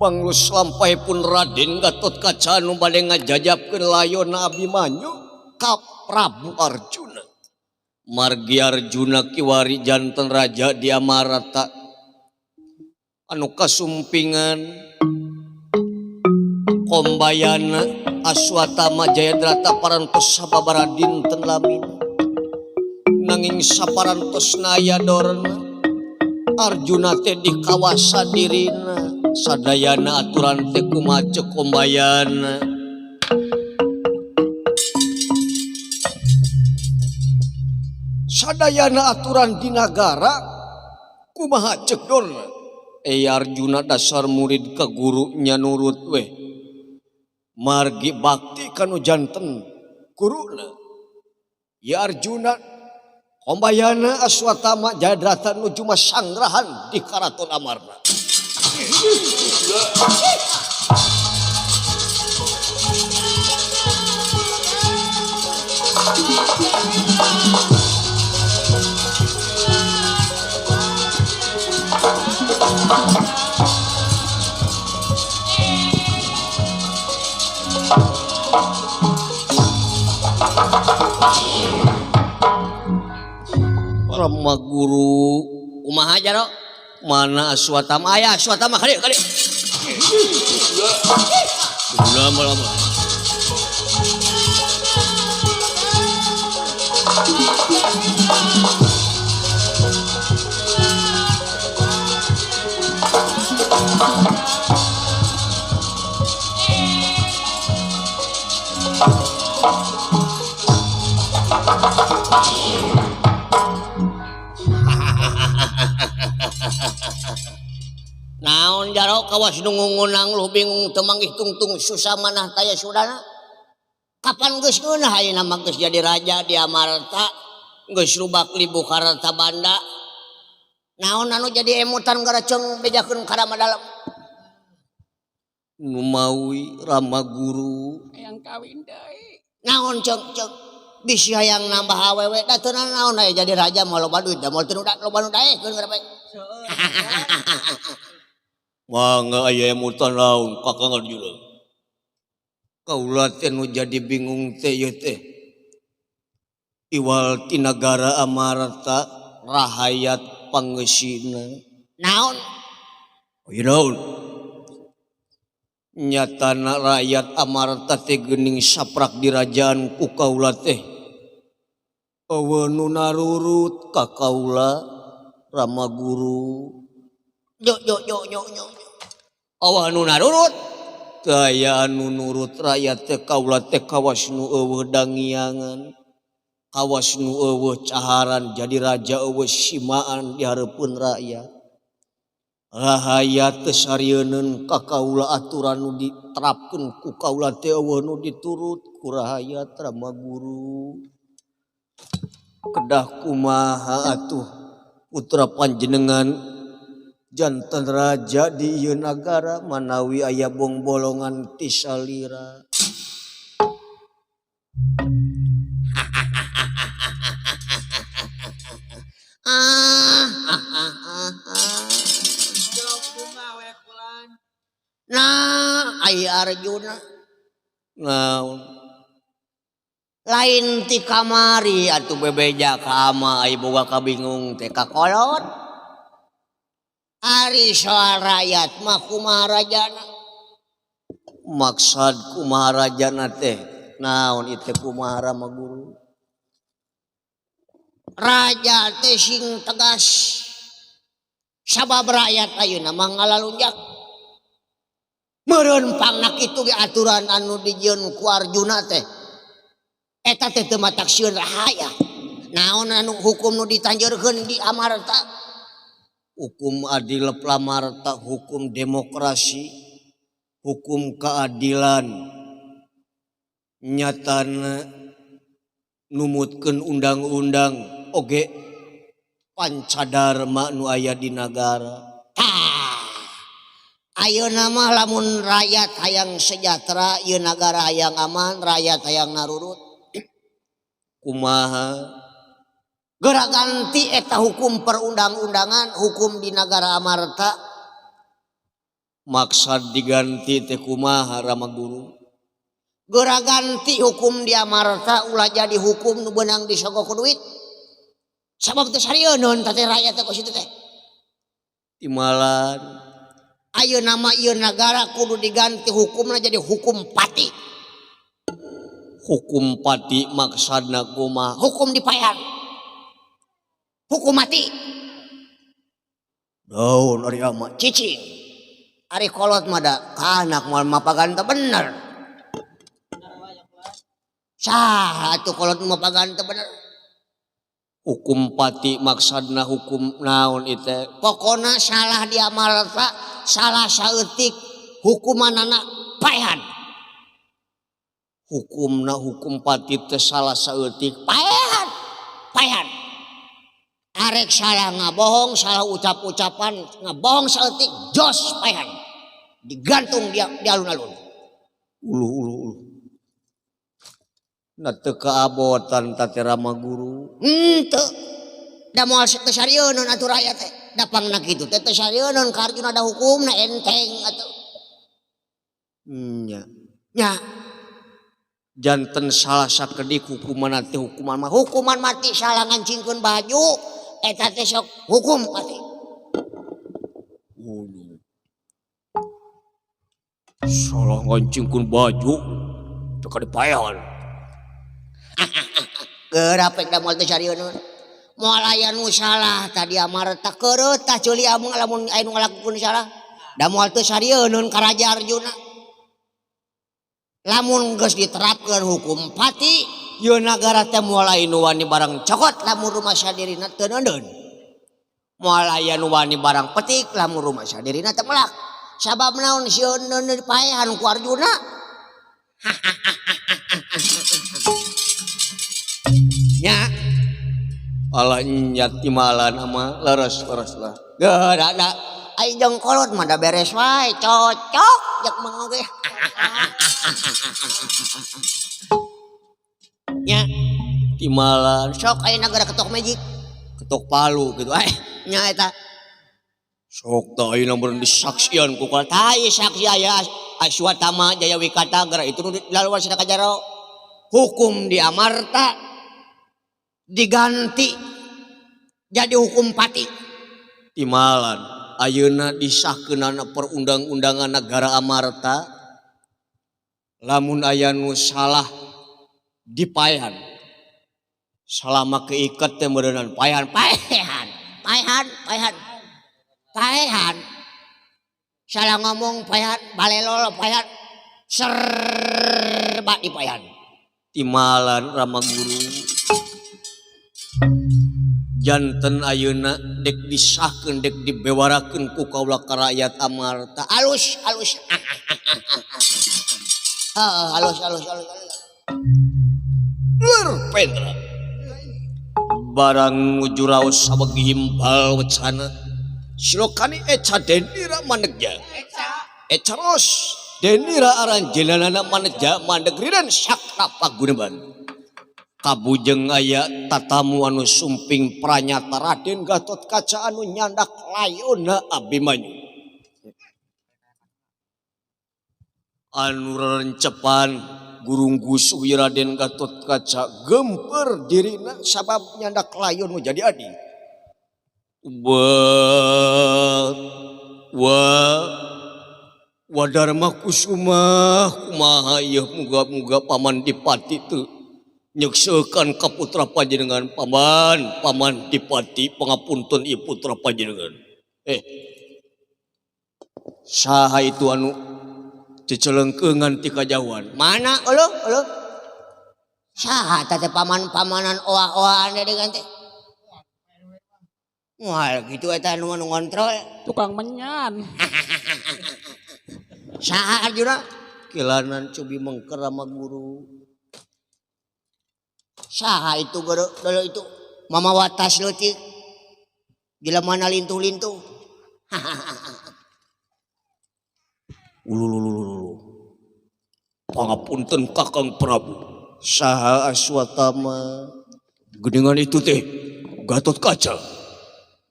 Banglus lampahipun Raden Gatotkaca nu bade ngajajabkeun layonna Abimanyu ka Prabu Arjuna. Margi Arjuna kiwari janten raja di Amarta anu kasumpingan Kombayana Aswatama Jayadrata parantos sababaraha dinten lamina. Nanging saparantos naya dorna Arjuna teh dikawasa dirina sadayana aturan teh kumaha ceuk Kombayana. Sadayana aturan di nagara kumaha ceuk dorna. Arjuna dasar murid ka gurunya nurut weh. Margi bakti kanu janten guruna. Ya Arjuna Kombayana Aswatama Jayadrata nuju masanggrahan di Karaton Amarta. Rama guru kumaha jaro? Mana Aswatama? Aya Aswatama kadieu kadieu. Lama-lama. Naon jaro kawas nu ngungunang luh bingung teu manggih tungtung susah manah taya sudana. Kapan geus ngeunah ayeuna mah geus jadi raja di Amarta, geus rubak libu karta banda. Naon anu jadi emutan garaceng bejakeun ka rama dalem. Nu mawi Rama guru hayang kawin deui. Naon ceuk ceuk bisi hayang nambah awewe da teu naon aya jadi raja moal loba duit da moal teu loba nu daekeun gara bae. Mangga aya emutan naon Kakang Arjuna. Kaula teh nu jadi bingung teh ieu teh. Iwal ti nagara Amarta rahayat pangeusina. Naon? Ieu naon? Nyatana rakyat Amarta teh geuning saprak dirajaan ku kaula teh. Eueuh nu narurut ka kaula Rama guru. Yo yo yo yo yo. Eueuh nu narurut? Teu aya anu nurut rakyat teh kaula teh kawas nu eueuh dangiangan. Kawas nu eueuh caharan jadi raja eueuh simaan di hareupeun rakyat. Rahayat teu sarieun ka kaula aturan nu diterapkeun ku kaula teh eueuh nu diturut ku rahayat Rama guru. Kedah kumaha atuh putra panjenengan janten raja di ieu nagara manawi aya bongbolongan ti salira. Nah, aya Arjuna. Naon? Lain ti kamari atuh bebeja ka ama ai boga kabingung teh kakolot. Ari soal rakyat mah kumaha rajana? Maksad kumaha rajana teh? Naon ieu teh kumaha Rama guru? Raja teh sing tegas. Sabab rakyat ayeuna mah ngalalunjak. Meureun pangna kitu ge aturan anu dijieun ku Arjuna teh. Eta teh teu matak sieun rahaya. Naon anu hukum nu ditanjeurkeun di Amarta? Hukum adil Amarta, hukum demokrasi, hukum keadilan. Nyatana numutkeun undang-undang oge pancadarma nu aya di nagara. Tah. Ayeuna mah lamun rakyat hayang sejahtera, ieu nagara hayang aman, rakyat hayang narurut. Kumaha? Geura ganti eta hukum perundang-undangan, hukum di nagara Amarta. Maksad diganti teh kumaha Rama Guru? Geura ganti hukum di Amarta ulah jadi hukum nu beunang disogok ku duit. Sabab teh sarieun teh rakyat teh kos itu teh. Timalan ayeuna mah ieu nagara kudu diganti hukumna jadi hukum pati. Hukum pati maksadna kumaha? Hukum dipayan. Hukum mati. Daun ari ama cicing. Ari kolot mah da kanak moal mapagan teh bener. Saha atuh kolot mapagan teh bener? Hukum pati maksadna hukum naon ieu? Pokona salah di Amarta, salah saeutik hukumanana paehan. Hukumna hukum pati teh salah saeutik paehan. Paehan. Arek salah ngabohong, salah ucap-ucapan, ngabohong saeutik jos paehan. Digantung dia di alun-alun. Uluh uluh uluh. Na teu kaabotan ta teh Rama Guru. Henteu. Da moal teu sarieun atuh rakyat teh. Da pangna kitu teh teu sarieun ka Arjuna da hukumna enteng atuh. Nya. Nya. Janten salah sakedik hukuman teh hukuman mah. Hukuman mati salah ngancingkeun baju eta teh sok hukum mati. Waduh. Salah ngancingkeun baju teu kadipaehan. Geura pek da moal teu sarieun. Moal aya nu salah tadi Amarta keureut tah ceuli amung lamun aya nu ngalakukeun salah. Da moal teu sarieun ka Raja Arjuna. Lamun geus diterapkeun hukum pati, ieu nagara teh moal aya nu wani barang cokot lamun rumasa dirina teu neundeun. Moal aya nu wani barang petik lamun rumasa dirina teu melak. Sabab naon sieun neundeun paehan ku Arjuna? Nya. Alah nya timalan ama leres-leres lah. Geura da ai jeung kolot mah da beres wae cocok jak mah oge. Nya timalan sok ayeuna gara ketok magic, ketok palu gitu eh nya eta. Sok tah ayeuna mun disaksian ku kolot. Tah ieu saksi aya Aswatama Jaya Wikata gara itu nu dilaluan cenah ka jaro. Hukum di Amarta diganti jadi hukum pati. Timalan ayeuna disahkeunana perundang-undangan negara Amarta lamun aya nu salah dipaehan. Salama keiket teh meureunan paehan, paehan, paehan, paehan. Paehan. Salah ngomong paehan, balelol paehan, serba dipaehan. Timalan Rama Guru. Janten ayeuna dek disahkeun dek dibewarakeun ku kaula ka rakyat Amarta. Alus alus. Heeh, alus alus alus alus. Lur Pendra. Barang nuju raos sabagi himpal wecana. Silokani eca denira manegja. Eca ros denira aranjeunana manegja mandegriran sakra paguneban. Kabujeng aya tatamu anu sumping pranyata Raden Gatot Kaca anu nyandak layona Abimanyu. Anu rencepan gurung gusuh Raden Gatot Kaca gemper dirina sabab nyandak layon nu jadi adi. Wa wa Wadarma Kusuma kumaha ieu muga-muga paman Dipati teu nyeksekan ka putra panjenengan paman, paman Dipati pangapunten ieu putra panjenengan. Saha itu anu cecelengkeungan ti kajauhan? Mana uluh uluh? Saha teh paman-pamanan oah-oahan dengan teh? Wah, gitu eta nu ngontrol tukang menyan. Saha Arjuna? Kilanan cubi mengker sama guru. Saha itu guru dulu itu mama watas leutik. Gila mana lintuh-lintuh. Ululululu. Pangapunten Kakang Prabu. Saha Aswatama? Geningan itu teh Gatot Kaca.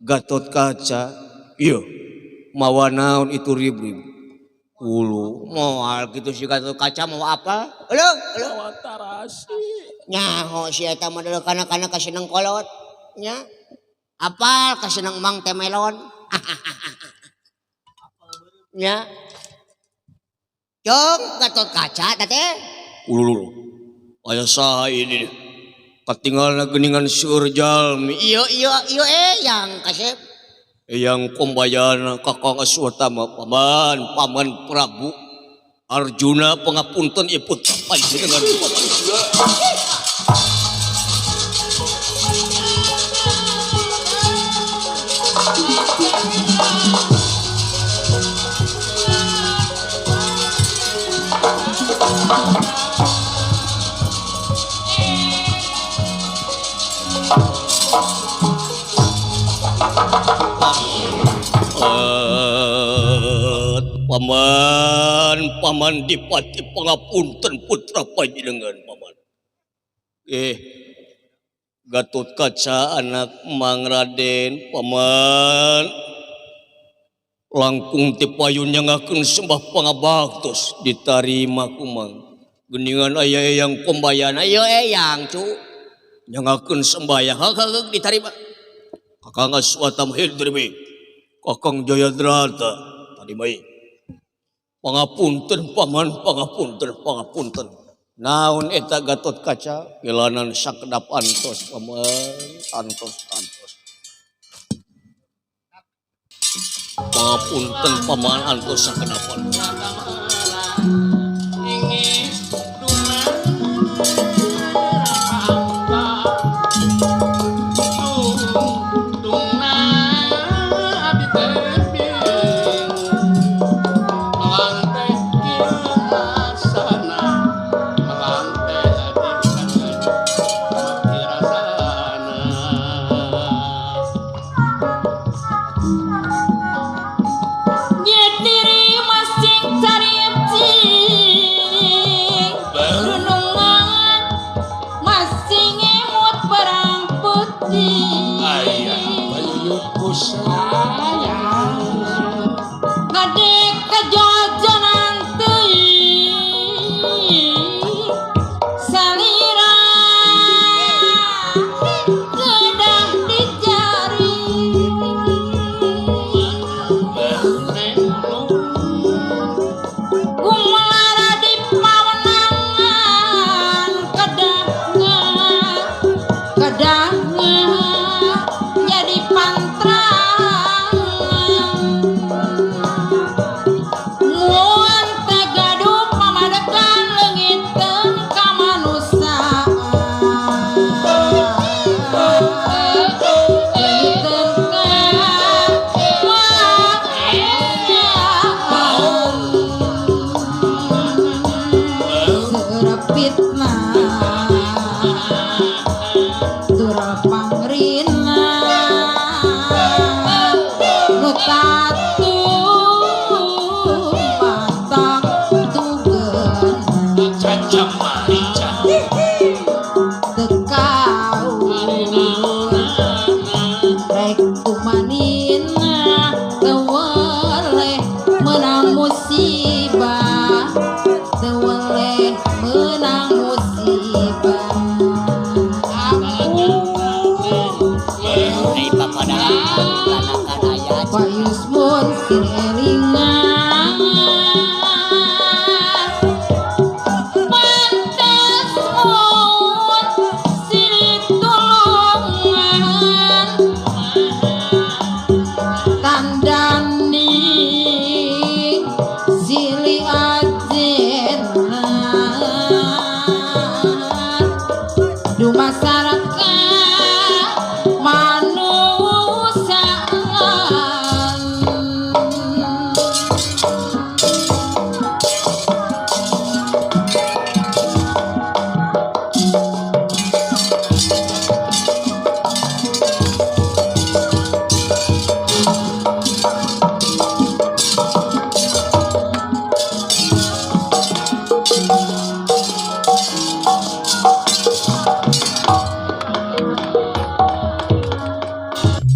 Gatot Kaca. Iya. Mawa naon itu ribrim. Ulu moal kitu si Gatot Kaca mau apa? Euleuh, euleuh. Mawa tarasi. Nyaho si eta mah deuleu kana-kana ka seneng kolot nya. Apal ka seneng mang teh melon. Nya. Jong Gatot Kaca teh teh. Ulu. Aya saha ini? Katinggalna geuningan seueur jalmi. Ieu ieu ieu eyang kasep. Eyang Kumbayana Kakang Aswatama paman paman Prabu Arjuna pangapunten ieu putra panjenengan paman. Paman, paman Dipati pangapunten putra panjenengan paman. Gatot Kaca anak Mang Raden paman. Langkung ti payun nyangakeun sembah pangabaktos ditarima ku Mang. Geuningan aya Eyang Kumbayana, ieu Eyang cu. Nyangakeun sembahyang hak hak ditarima. Kakang Aswatama hidrimi. Kakang Jayadrata tarima. Pangapunten paman, pangapunten, pangapunten. Naon eta Gatot Kaca? Gelanan sakedap antos paman, antos antos. Pangapunten paman antos sakedap antos.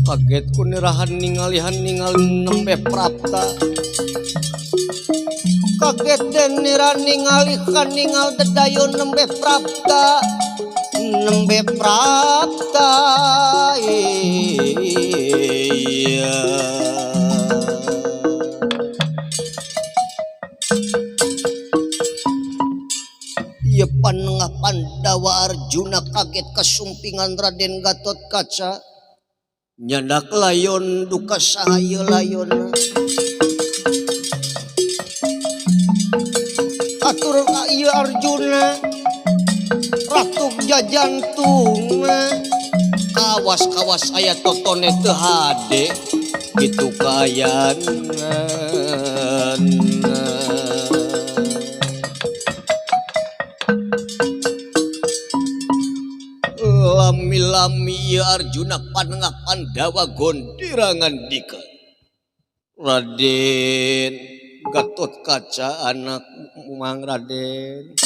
Kaget ku nerahan ningalihan ningali nembe prapta. Kaget den nira ningali kaningal dedayon nembe prapta nembe prapta iya. Ieu panengah Pandawa Arjuna kaget kasumpingan Raden Gatot Kaca nyandak layon duka saha ieu layon. Atur ka ieu Arjuna ratu jajantungna kawas-kawas aya totone teu hade kitu kaayaan. Lami-lami ieu Arjuna panengah Pandawa gondirangan dika. Raden Gatot Kaca anak Mang Raden.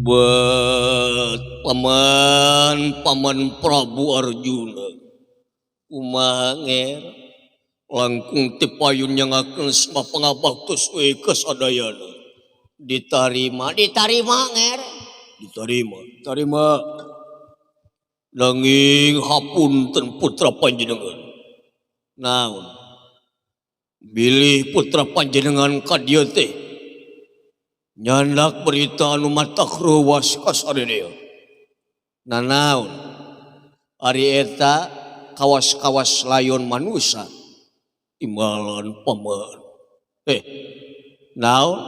Bet paman paman Prabu Arjuna. Kumaha nger langkung ti payun nyangakeun semua pangabaktos we ka sadayana. Ditarima ditarima nger. Ditarima tarima. Nanging hapunten putra panjenengan. Naon? Bilih putra panjenengan ka dieu teh nyandak berita anu matak reuwas ka sadaya. Nanaon? Ari eta kawas-kawas layon manusa timbalan paman. Naon?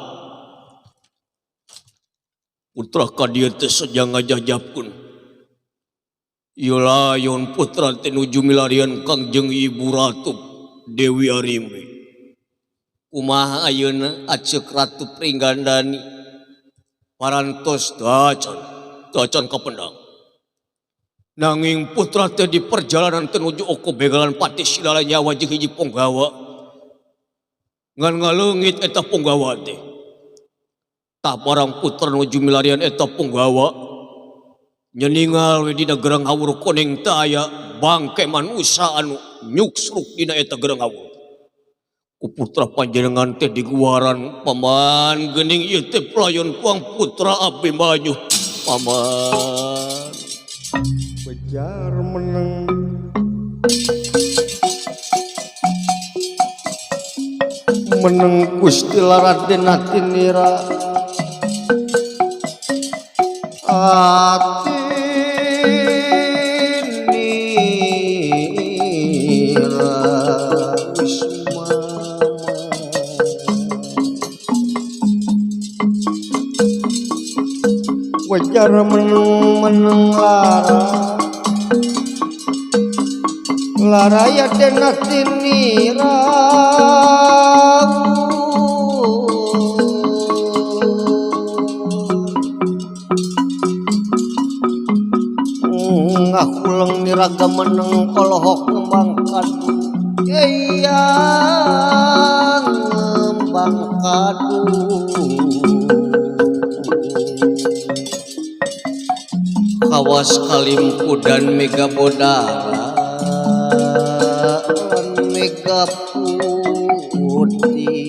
Putra ka dieu teh sejang ngajajapkeun. Ieu layon putra teh nuju milarian Kangjeng Ibu Ratu Dewi Arimbi. Kumaha ayeuna aceuk Ratu Pringgandani parantos tacan tacan kapendang. Nanging putra teh di perjalanan teh nuju oko begalan pati silala nyawa jeung hiji ponggawa. Ngan ngaleungit eta ponggawa teh. Tah barang putra nuju milarian eta ponggawa nyeningal we dina gerang hawur koneng teh aya bangke manusa anu nyuksruk dina eta gerang hawur. Ku putra panjenengan teh diguaran paman geuning ieu teh pelayon puang putra Abimanyu paman. Bejar meneng meneng Gusti Raden Atinira Atinira Wismama wajar meneng meneng lara lara ya den Atinira ngakuleng niraga meneng olohok ngembang kadu iya ngembang kadu kawas kalimpu dan mega bodara mega putih.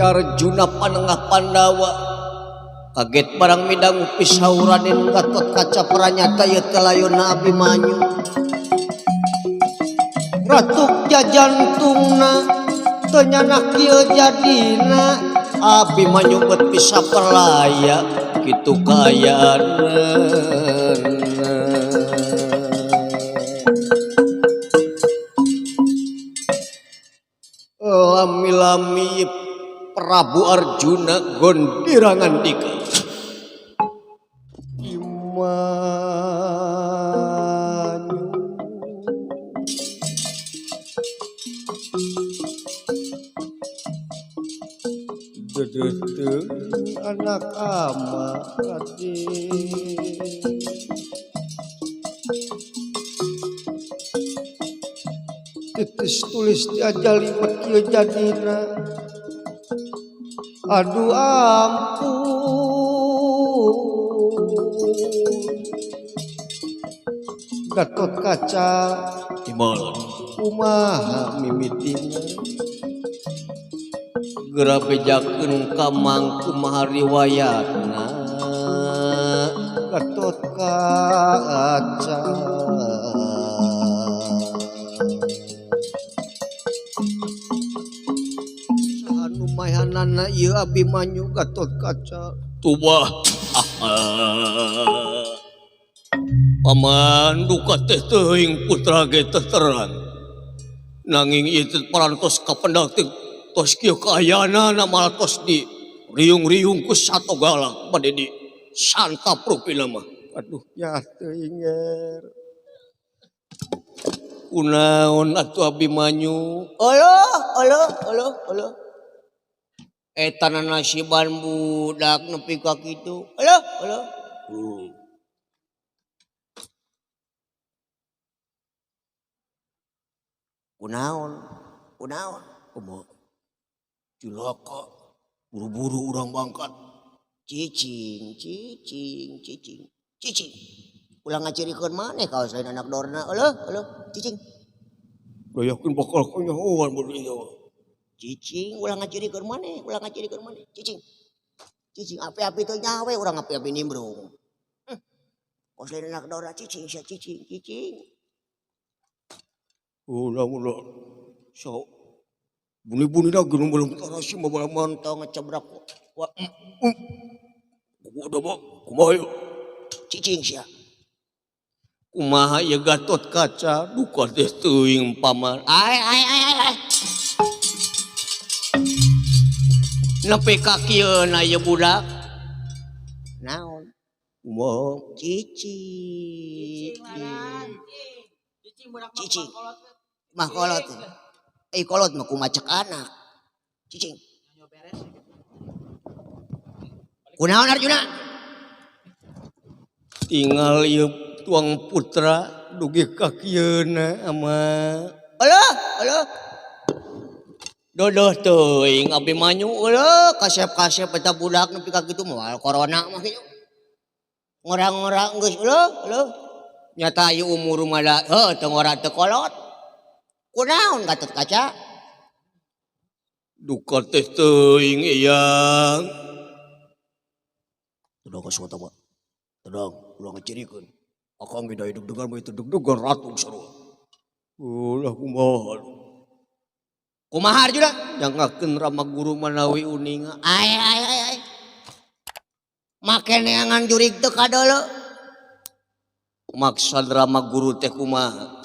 Arjuna panengah Pandawa kaget barang midangu pisau Raden Gatot Kaca pranyata ieu teh layonna Abimanyu. Ratuk jajantungna teu nyanak kieu jadina Abimanyu bet bisa perlaya kitu kaayaan. Lami-lami Prabu Arjuna gondirangan dika. Imanyu dedeteung anak ama Raden. Titis tulis diajali kieu jadina. Aduh ampun. Gatot Kaca Timbal kumaha mimitina geura bejakeun ka Mang kumaha riwayatna Gatot Kaca saha nu maehanana ieu Abimanyu Gatot Kaca tubah. Paman duka teh teuing putra ge teh terang nanging ieu teh parantos kapendak teh tos kieu kaayana malah tos di riung-riung ku sato galak bade di santap rupina mah. Aduh ya teuing ger kunaon atuh Abimanyu Oloh oloh oloh oloh eta nasiban budak nepi ka kitu oloh oloh. Kunaon kunaon kumaha cilaka buru-buru urang bangkat cicing cicing cicing cicing ulah ngacirikeun maneh kaos lain anak dorna eueuh eueuh cicing yakin bakal kanyahoan bodoh ieu cicing ulah ngacirikeun maneh ulah ngacirikeun maneh cicing cicing api-api teh nyawe urang api-api nimbrung kaos lain anak dorna cicing sia cicing cicing ulah ulah sok buni-buni dah gunung belum tarasi mah bala mantau ngecebrak wah udah mah kumaha ieu cicing sia kumaha ieu Gatot Kaca duka teh teuing paman ai ai ai ai nepi ka kieu na ieu budak naon kumaha cicing cicing mah kolot eh kolot mah kumacek anak cicing kunaon Arjuna tinggal ieu tuang putra dugi ka kieuna ama eueuh eueuh dodoh teuing Abimanyu eueuh kasep-kasep eta budak nepi ka kitu moal corona mah kitu ngora-ngora geus eueuh eueuh nyata ieu umur mah da heuh teu ngora teu kolot kunaon Gatot Kaca duka teh teuing eyang udah ka mah tenang ulah ngacirikeun akang ge da deg-degan mah itu deg-degan ratu sarua ulah kumaha kumaha Arjuna nyangakeun rama guru manawi uninga ai ai ai ai make neangan jurig teu kadeuleu maksad rama guru teh kumaha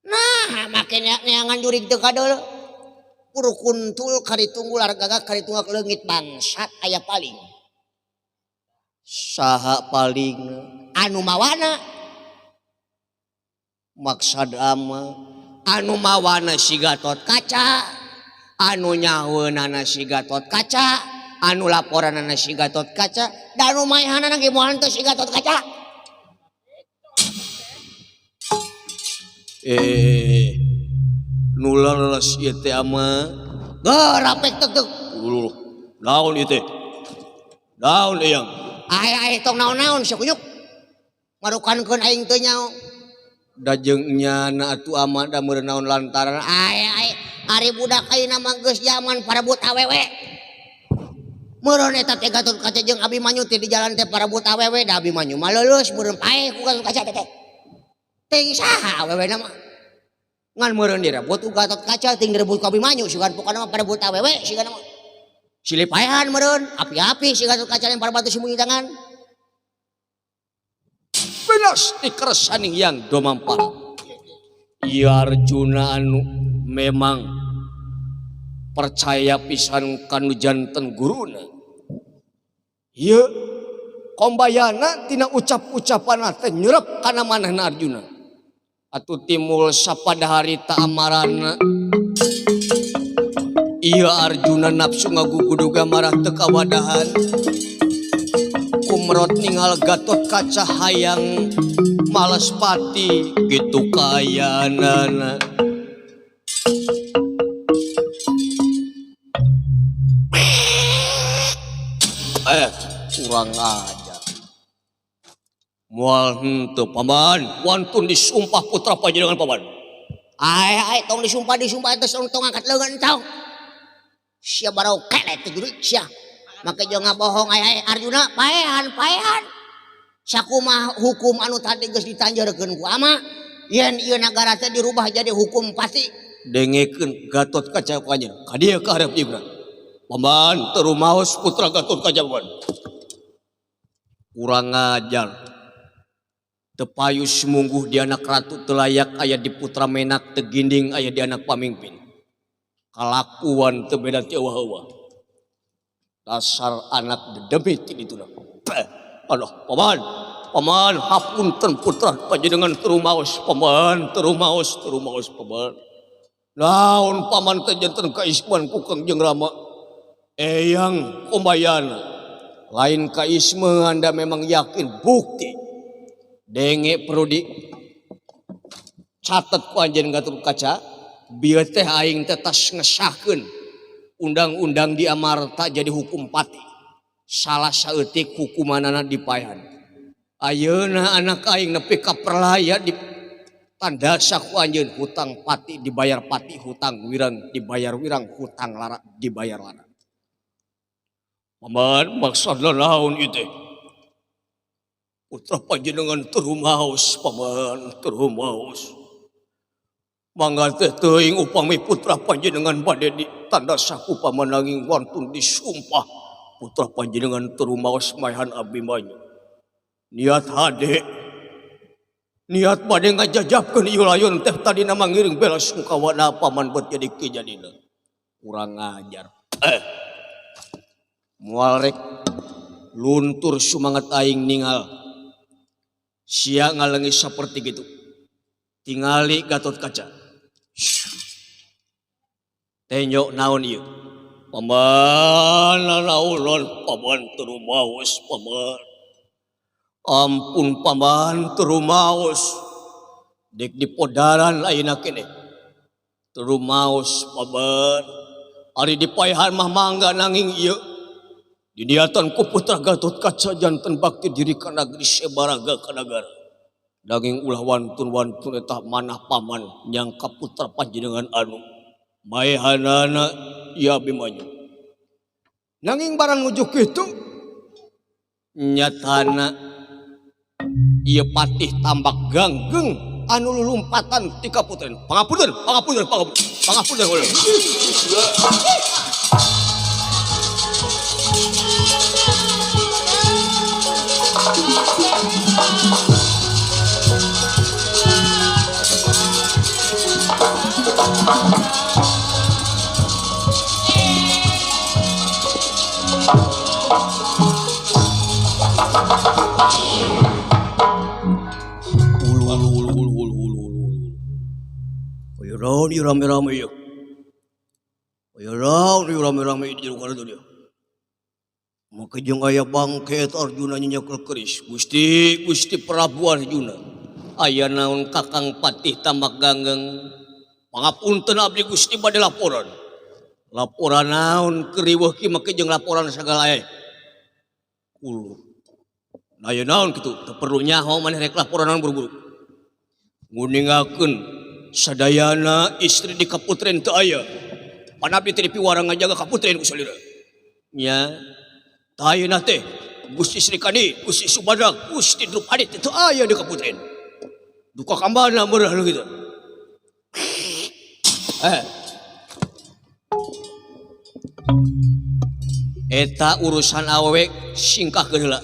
nah make neangan jurig teu kadeuleu puru kuntul karitunggul gagak karitunggak leungit bangsat aya paling saha paling anu mawana maksad ama anu mawana si Gatot Kaca anu nyaweunana si Gatot Kaca anu laporanana si Gatot Kaca da anu maehanana ge moal teu si Gatot Kaca nu leres ieu teh ama geur rapek tek tek naon ieu teh naon eyang ai ai tong naon-naon sia kunyuk marukankeun aing teu nyaho da jeung nyana atuh ama da meureun naon lantaran ai ai ari budak ayeuna mah geus zaman parebut awewe meureun eta teh Gatot Kaca jeung Abimanyu teh di jalan teh parebut awewe da Abimanyu mah leuleus meureun paeh ku Gatot Kaca teh ting saha awewena mah ngan meureun direbut ku Gatot Kaca ting direbut ku Abimanyu sugan pokona mah parebut awewe sigana mah silih paehan meureun api-api si Gatot Kaca lempar batu sembunyi tangan benos dikersaning yang domampar ieu Arjuna anu memang percaya pisan kanu janten guruna ieu kombayana tina ucap-ucapan teh nyerep kana manehna Arjuna atuh timul sapada harita amarana ieu Arjuna nafsu ngaguguduga marah teu kawadahan kumrot ningal Gatot Kaca hayang males pati kitu kaayaanana kurang ajar. Moal henteu paman, wantun disumpah putra panjenengan paman. Ai ai tong disumpah disumpah teh tong angkat leungeun tong. Sia barau kelet teh guru sia. Make jeung ngabohong ai ai Arjuna paehan paehan. Sakumaha hukum anu tadi geus ditanjeurkeun ku ama, yen ieu nagara teh dirubah jadi hukum pati. Dengekeun Gatot Kaca ku anjeun. Ka dieu ka hareup ieu. Paman teu rumaos putra Gatot Kaca paman. Kurang ajar. Tepayus mungguh di anak ratu telayak aya di putra menak teginding aya di anak pamimpin. Kalakuan teu beda ti eueuh-eueuh. Dasar anak dedemit dituna. Aduh, paman, paman hapunten putra panjenengan teu rumaos, paman teu rumaos, teu rumaos paman. Naon paman teh janten kaisman ku Kangjeng Rama? Eyang Kumbayana. Lain kaisme Anda memang yakin bukti. Denge perlu di catat ku anjeun Gatot Kaca, bieu teh aing teh tas ngesahkeun undang-undang di Amarta jadi hukum pati. Salah saeutik hukumanana dipaehan. Ayeuna anak aing nepi ka perlaya di tandasa ku anjeun hutang pati dibayar pati, hutang wirang dibayar wirang, hutang lara dibayar lara. Paman maksudna naon ieu teh? Putra panjenengan teu rumaos paman, teu rumaos. Mangga teh teuing upami putra panjenengan bade ditandasa ku paman nanging wantun disumpah putra panjenengan teu rumaos maehan Abimanyu. Niat hade, niat bade ngajajabkeun ieu layon teh tadina mangiring bela sungkawana paman bet jadi kijadina. Kurang ajar. Moal rek luntur sumangat aing ningal. Sia ngalengi seperti gitu. Tingali Gatot Kaca. Tenyok naon ieu? Paman naon paman teu rumaos paman. Ampun paman teu rumaos. Dek dipodaran ayeuna keneh. Teu rumaos paman. Ari dipaehan mah mangga nanging ieu. Diniatan ku putra Gatot Kaca janten bakti diri ka nagri sebaraga ka nagara. Daging ulah wantun-wantun eta manah paman nyangka putra panjenengan anu maehanana ya Abimanyu. Nanging barang nuju kitu nyatana ieu patih tambak ganggeng anu lulumpatan ti kaputren. Pangapunten, pangapunten, pangapunten, pangapunten. Rame-rame ya. Aya naon ieu rame-rame di jero kana dia. Make jeung aya bangket Arjuna nyekel keris. Gusti, Gusti Prabu Arjuna. Aya naon Kakang Patih Tambak Ganggeng. Pangapunten abdi Gusti bade laporan. Laporan naon keriweuh ki make jeung laporan sagala aya. Uluh. Nah aya naon kitu? Teu perlu nyaho maneh rek laporan naon buru-buru. Nguningakeun sadayana istri di kaputren teu aya. Pan abdi teh dipiwarang ngajaga kaputren ku salira. Nya, tah ayeuna teh Gusti Sri Kandi, Gusti Subadra, Gusti Drupadi teh teu aya di kaputren. Duka kambana meurah kitu. Eta urusan awewe singkahkeun heula.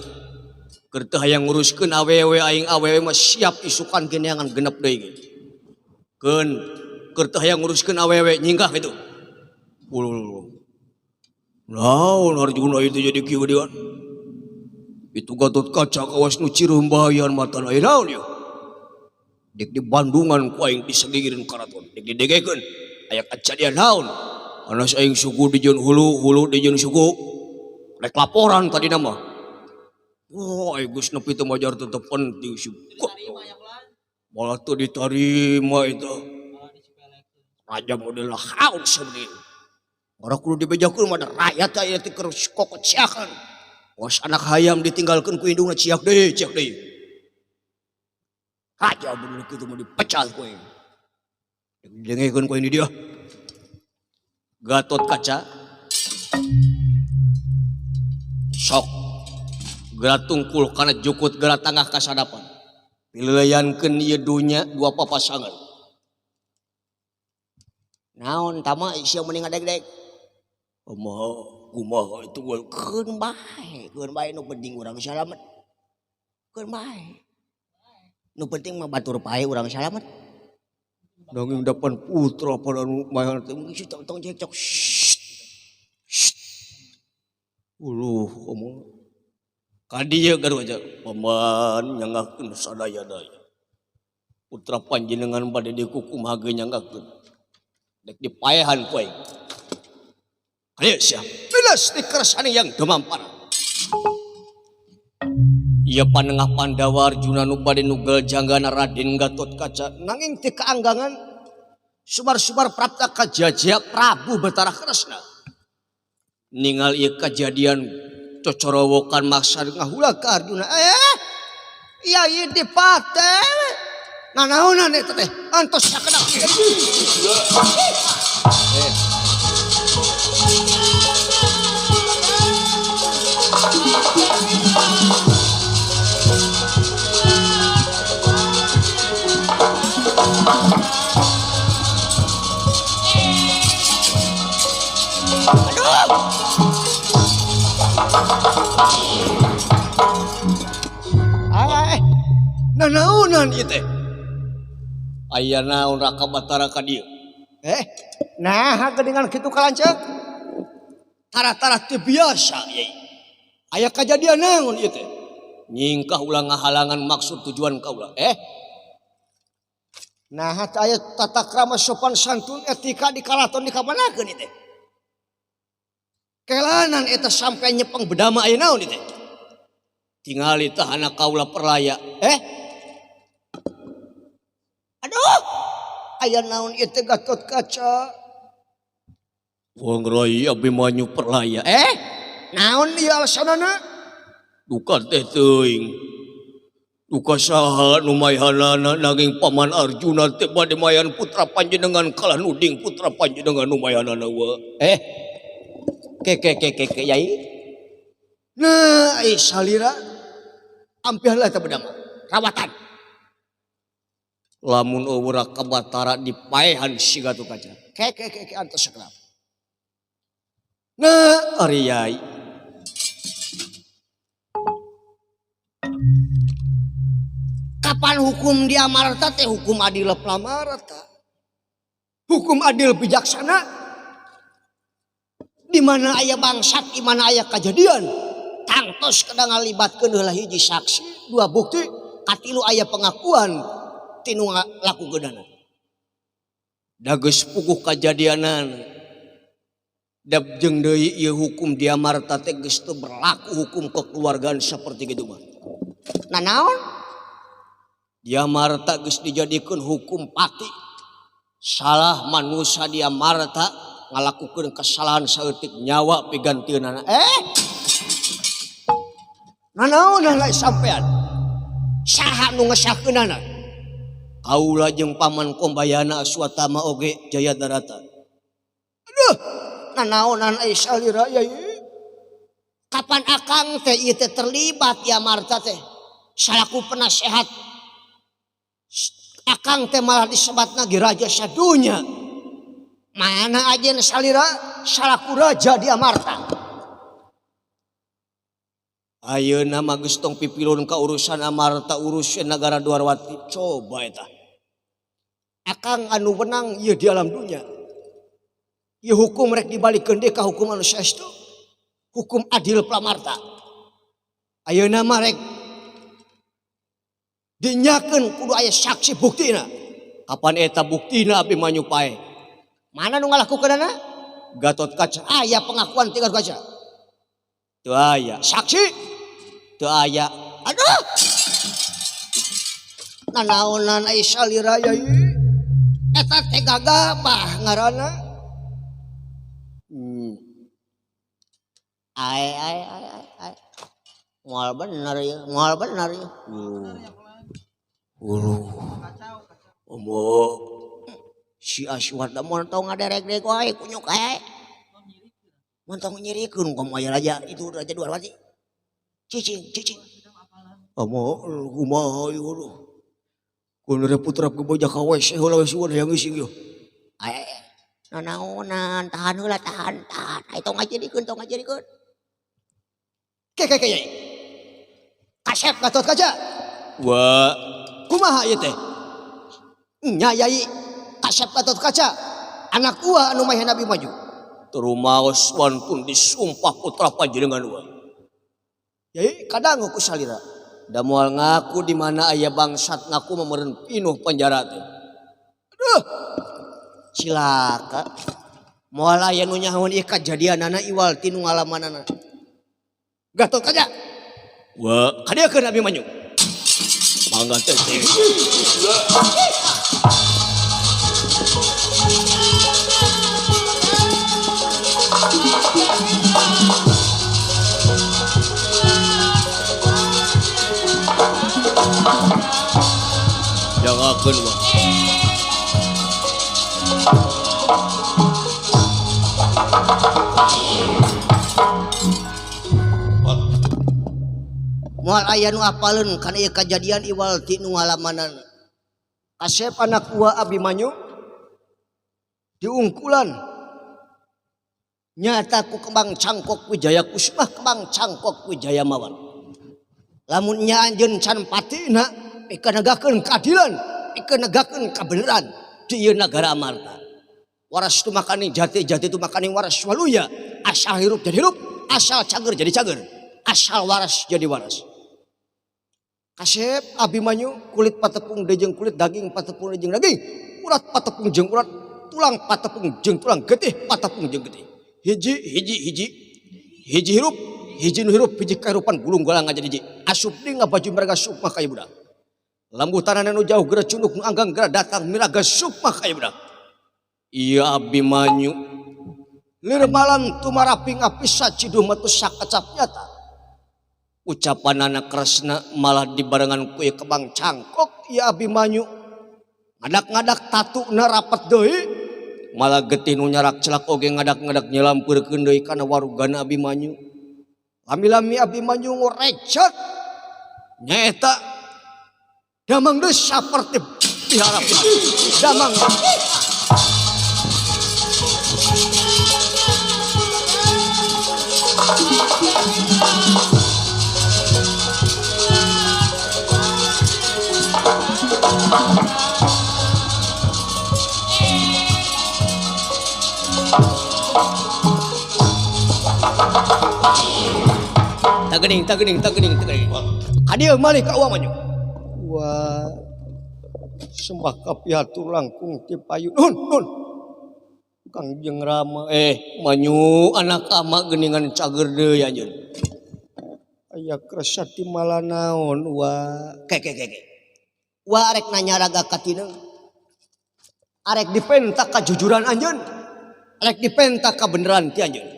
Keur teu hayang nguruskeun awewe aing awewe mah siap isukan geneangan genep deui ge. Keun keur teu hayang nguruskeun awewe nyingkah kitu. Uluh. Naon Arjuna itu jadi kieu deui. Itu Gatot Kaca kawas nu cirembayan matana aya naon ieu. Dek di Bandungan ku aing disegigireun karaton, dek didegekeun aya kajadian naon. Anas aing suku dijieun hulu, hulu dijieun suku. Rek laporan tadi nama. Wah, aing geus nepi teu majar teu penting sih. Malah teu ditarima itu. Raja model haun sebenarnya. Orang kudu dibejakeun mah rakyat aya teh keur kokociakan. Was anak hayam ditinggalkeun ku indungna ciak deui, ciak deui. Raja bener kitu mah dipecal ku aing. Dengekeun ku aing di dieu. Gatot Kaca. Sok geura tungkul kana jukut geura tangah kasadapan. Pileuyankeun ieu dunya dua papasangan. Naon tama sia mending ngadeg-deg. Kumaha kumaha itu keun bae nu penting urang salamet. Keun bae. Nu penting mah batur pae urang salamet. Nanging depan putra pada nu mayan teh geus tong cekcok. Uluh omong. Ka dieu gaduh aja paman nyangakeun sadaya-daya. Putra panjenengan bade dikukumaha ge nyangakeun. Dek dipaehan ku aing. Ayo sia, bilas dikersane yang demampar. Ieu panengah Pandawa Arjuna nu bade nugel janggana Raden Gatot Kaca nanging teu kaanggangan subar-subar prapta kajajia Prabu Batara Kresna. Ningal ieu kajadian cocorowokan maksa ngahula ka Arjuna. Iya ieu dipate. Nanaonan eta teh antos sakedap. Nanaonan ieu teh? Aya naon Raka Batara ka dieu? Nah geuningan kitu kalanceuk. Tara-tara teu biasa yai. Aya kajadian naon ieu teh? Nyingkah ulah ngahalangan maksud tujuan kaula. Nah teh aya tata krama sopan santun etika di karaton dikamanakeun ieu teh? Kelanan eta sampai nyepeng bedama aya naon ieu teh? Tingali tahana kaula perlaya. Aduh, aya naon ieu teh Gatot Kaca? Wong rai Abimanyu perlaya. Naon ieu alasanana? Duka teh teuing. Duka saha nu mayhanana nanging paman Arjuna teh bade mayan putra panjenengan kalah nuding putra panjenengan nu mayhanana wa. Ke ke ke ke ke yai. Nah, ai salira ampiahlah teh bedama. Rawatan. Lamun eueuh Raka Batara dipaehan si Gatot Kaca. Ke ke ke ke antos sakedap. Nah, ari yai. Kapan hukum di Amarta teh hukum adil Pramarta. Hukum adil bijaksana. Di mana aya bangsat, di mana aya kajadian. Tangtos kada ngalibatkeun heula hiji saksi, dua bukti, katilu aya pengakuan tinu lakukeunana. Da geus puguh kajadianan. Dap jeung deui ieu hukum di Amarta teh geus teu berlaku hukum kekeluargaan saperti kitu mah. Nah naon? Di Amarta geus dijadikeun hukum pati. Salah manusia di Amarta ngalakukeun kesalahan saeutik nyawa pigantiunana. Nanaonan lain sampean? Saha nu ngesahkeunana? Kaula jeung paman Kombayana Aswatama oge Jaya Darata. Aduh, nanaonan ai salira yai. Kapan akang teh ieu teh terlibat di Amarta teh? Salaku penasehat. Akang teh malah disebatna ge raja sadunya. Mana aja salira salaku raja di Amarta. Ayeuna mah geus tong pipilun ka urusan Amarta urusan nagara Dwarwati. Coba eta. Akang anu wenang ieu di alam dunya. Ieu hukum rek dibalikeun deui ka hukum anu saestu. Hukum adil Pramarta. Ayeuna mah rek dinyakeun kudu aya saksi buktina. Kapan eta buktina Abimanyu pae? Mana nu ngalakukeunana? Gatot Kaca. Aya pengakuan ti Gatot Kaca. Teu aya. Saksi teu aya. Aduh. Nanaonan ai salira yai. Eta teh gagabah ngaranna. Ai ai ai ai. Moal bener ieu, moal bener ieu. Uluh. Omo si Aswata mun tong ngaderek-derek wae kunyuk ae. Mun tong nyirikeun komo aya raja itu raja Dwarawati. Cicing, cicing. Omo kumaha ieu. Kun putra keboja ka WC heula we suwun hayang ngising ieu. Ae nanaonan tahan heula tahan tahan. Ai tong ngajirikeun tong ngajirikeun. Ke ke ke yai. Kasep Gatot Kaca. Wa kumaha ieu teh? Nya yai Kasep Gatot Kaca anak uwa anu mah Nabi maju. Terumaos wantun disumpah putra panjenengan uwa. Yai kadangu ku salira. Da moal ngaku di mana aya bangsat ngaku meureun pinuh penjara teh. Aduh. Cilaka. Moal aya nu nyahoan ieu kajadianana iwal ti nu ngalamanana. Gatot Kaca. Wa kadieukeun Abimanyu. Mangga teh. Jangakeun wa. Moal aya nu apaleun kana ieu kajadian iwal ti nu ngalamanana. Kasep anak uwa Abimanyu diungkulan nyata ku kembang cangkok Wijaya Kusuma kembang cangkok Wijaya Mawar. Lamun nya anjeun can patina pikeun negakeun keadilan, pikeun negakeun kabeneran di ieu nagara Amarta. Waras tu makaning jati, jati tu makaning waras waluya. Asal hirup jadi hirup, asal cager jadi cager, asal waras jadi waras. Kasep Abimanyu kulit patepung deui jeung kulit, daging patepung deui jeung daging, urat patepung jeung urat, tulang patepung jeung tulang, getih patepung jeung getih. Hiji hiji hiji hiji hirup, hiji nu hirup, hiji kahirupan gulung galang aja hiji. Asup deui ngabaju miraga sukma ka budak. Lambuh tanah nu jauh geura cunduk nu anggang geura datang miraga sukma ka budak. Ieu Abimanyu lir malam tumaraping apisa ciduh metu sakecap nyata. Ucapan anak Kresna malah dibarengan ku ieu kembang cangkok ieu Abimanyu. Ngadak-ngadak tatuna rapet deui, malah getih nu nyarak celak oge ngadak-ngadak nyelampeurkeun deui kana warugana Abimanyu. Lami-lami Abimanyu ngorecet nyaeta damang deui saperti diharap damang. Tagening, tagening, tagening, tagening. Kadieu malih ka Uwa Manyu. Wah, sembah kapihatur langkung ti payu. Nun, nun. Kangjeng Rama, Manyu anak ama geuningan cager deui anjeun. Aya kersa ti malanaon wa. Ke ke ke ke. Wa arek nanya raga ka tineung. Arek dipenta kajujuran anjeun. Arek dipenta kabeneran ti anjeun.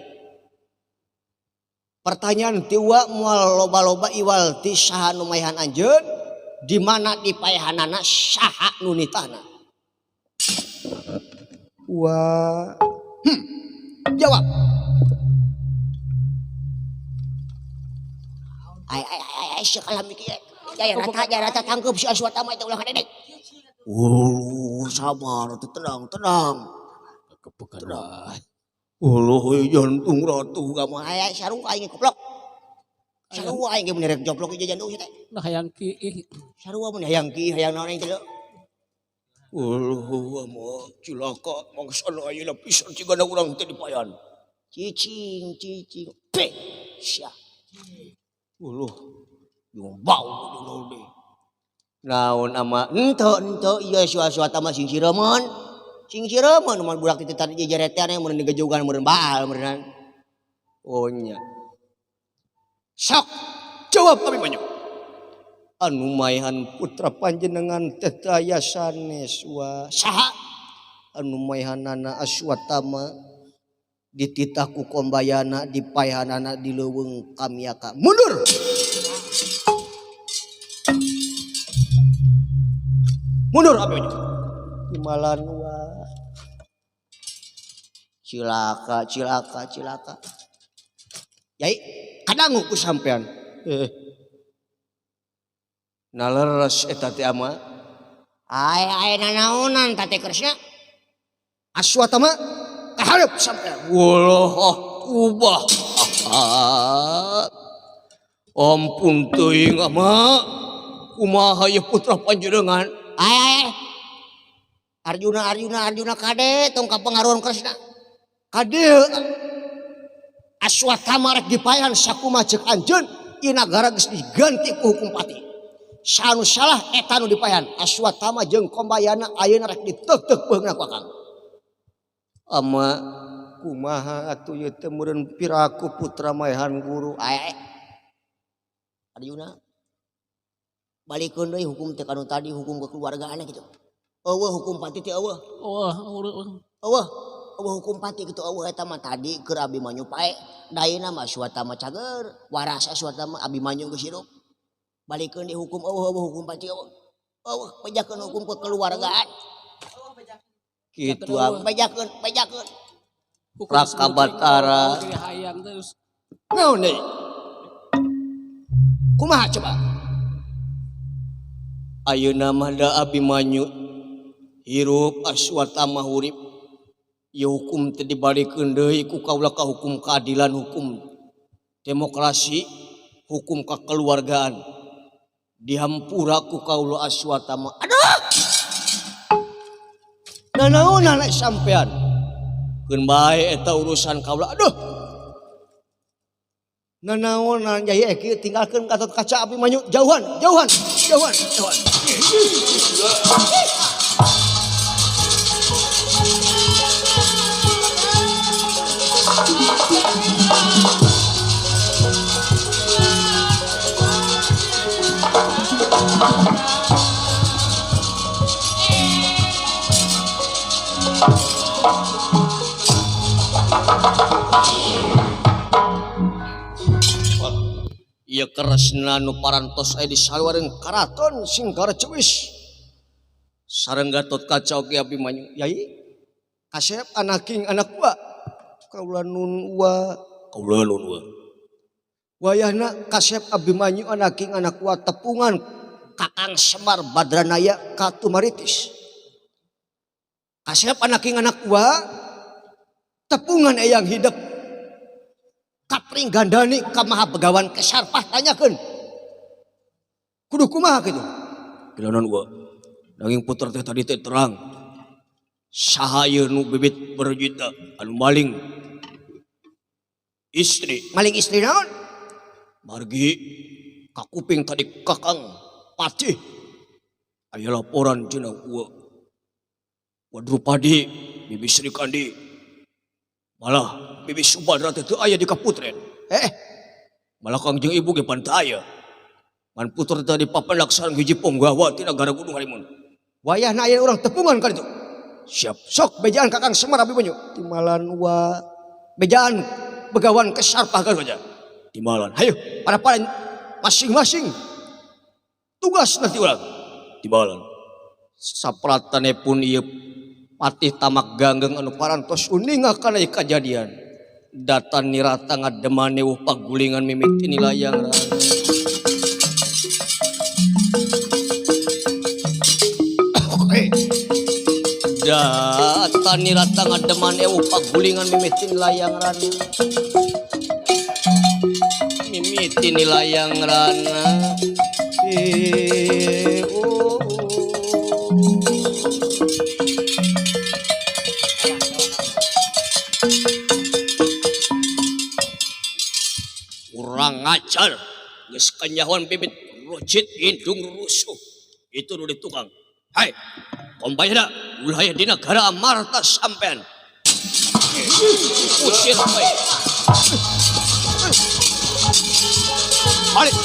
Pertanyaan ti wa moal loba-loba iwal ti saha nu maehan anjeun, di mana dipaehanana saha nu nitahna. Wa jawab. Ai ai ai ai sakala mikir. Jaya rata tangkep si Aswatama itu ulah kadedek. Sabar tenang tenang. Kepekan. Uluh jantung ratu kamu aya sarung aing goblok. Sarua aing ge mun rek joblok ieu jantung teh. Nah hayang ki. Sarua mun hayang ki hayang naon aing teh. Uluh mah cilaka mangsana ayeuna pisan cigana urang teh dipayan. Cicing cicing. Pe sia. Uluh jeung bau jeung deui. Naon ama henteu henteu ieu Aswatama sing sireumon. Sing sireumon mun budak teh tadi jejeretean mun digejugan mun baal meureun. Oh nya. Sok jawab Abimanyu. Anu maehan putra panjenengan teh aya sanes wa saha anu maehanana Aswatama dititah ku kombayana dipaehanana di leuweung kamiaka. Mundur. Mundur Abimanyu. Timalan wa. Cilaka, cilaka, cilaka. Yai, kadangu ku sampean. Naleres eta teh ama. Ae ae nanaonan teh Kresna. Aswatama kahareup sampean. Woloh ubah. Ampun teuing ama. Kumaha ieu putra panjenengan? Ae ae. Arjuna Arjuna Arjuna kade tong kapengaruhan Kresna. Kade Aswatama rek dipayan sakumaha ceuk anjeun ieu nagara geus diganti ku hukum pati. Sanu salah eta nu dipayan. Aswatama jeung Kombayana ayeuna rek diteuk-teuk beungna ku akang. Ama kumaha atuh ieu teh meureun piraku putra maehan guru. Ae. Arjuna balikeun deui hukum teh kanu tadi hukum kekeluargaan kitu. Eueuh hukum pati teh eueuh. Eueuh eueuh. Eueuh hukum pati kitu eueuh eta mah tadi keur Abimanyu pae. Dayeuna mah Aswatama cager, waras Aswatama Abimanyu geus hirup. Balikeun deui hukum eueuh eueuh hukum pati eueuh. Eueuh bejakeun hukum kekeluargaan. Kitu am bejakeun bejakeun. Raka Batara. Naon deui? Kumaha coba? Ayeuna mah da Abimanyu hirup Aswatama hurip. Ieu hukum teh dibalikeun deui ku kaula ka hukum keadilan, hukum demokrasi, hukum kekeluargaan. Dihampura ku kaula Aswatama. Aduh! Nanaonan sampean? Keun bae eta urusan kaula. Aduh! Nanaonan yai kieu tinggalkeun Gatot Kaca Abimanyu jauhan, jauhan, jauhan, jauhan. Ieu Kresna nu parantos aya di saluareun karaton Singkara Cewis sareng Gatot Kaca oge Abimanyu. Yai kasep anaking anak wa kaula nun wa kaula nun wa wayahna kasep Abimanyu anaking anak wa tepungan Kakang Semar Badranaya Katumaritis. Kasep anaking anak wa tepungan eyang hidup kapring gandani ka Maha Begawan Kesarpah tanyakeun kudu kumaha kitu. Kilanon wa nanging putra teh tadi teh terang saha ieu nu bibit berjita anu maling istri. Maling istri naon? Margi kakuping tadi kakang patih aya laporan cenah wa wa Drupadi bibi Sri Kandi malah bibi Subadra teh teu aya di kaputren. Malah kangjeng ibu ge pan teu aya. Ngan putra teh tadi papendak sareng hiji ponggawa ti nagara Gunung Halimun. Wayahna aya urang tepungan ka ditu. Siap. Sok bejaan Kakang Semar Abimanyu. Timalan wa bejaan Begawan Kesarpah kan saja. Timalan. Hayu para para masing-masing tugas nanti ulang. Timalan. Sapratane pun ieu patih tamak ganggeng anu parantos uninga kana ieu kajadian. Datan nirata ngademane wuh pagulingan mimiti nilayang rana. Datan nirata ngademane wuh pagulingan mimiti nilayang rana. Mimiti nilayang rana. Kurang ngajar geus kanyahoan bibit rocit indung rusuh itu nu di tukang. Hai kombayana ulah aya di nagara Amarta sampean usir bae balik.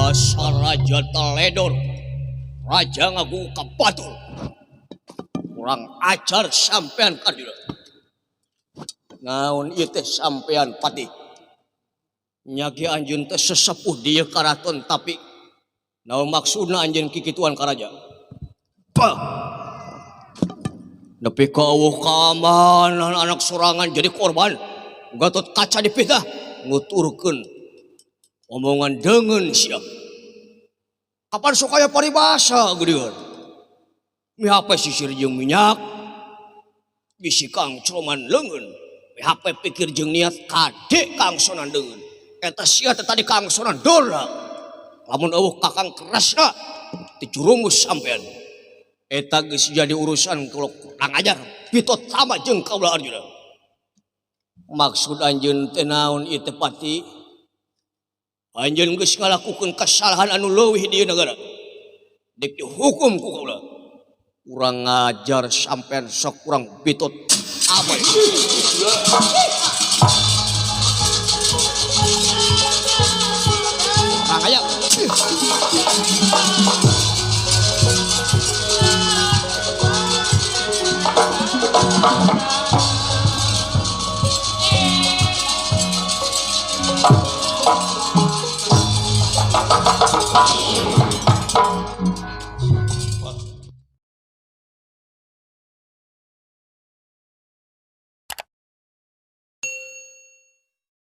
Dasar raja teledor. Raja ngaku ka batur. Kurang ajar sampean Arjuna. Naon ieu teh sampean Patih? Nya ge anjeun teh sesepuh di ieu karaton tapi naon maksudna anjeun kikituan ka raja? Bah! Nepi ka eueuh kaamanan anak sorangan jadi korban. Gatot Kaca dipitah nuturkeun omongan deungeun sia. Kapan sok aya paribasa geudeun? Mihape sisir jeung minyak, bisi kangcroman leungeun. Mihape pikir jeung niat kade kangsonan deungeun. Eta sia teh tadi kangsonan dora. Lamun eueuh kakang Kresna dijurumus sampean. Eta geus jadi urusan kalau kurang ajar. Pitot sama jeung kaula Arjuna. Maksud anjeun teh naon ieu teh Pati? Anjeun geus ngalakukeun kesalahan anu leuwih di ieu nagara. Dek dihukum ku kaula. Urang ngajar sampean sok kurang bitot apa. Kurang ajar.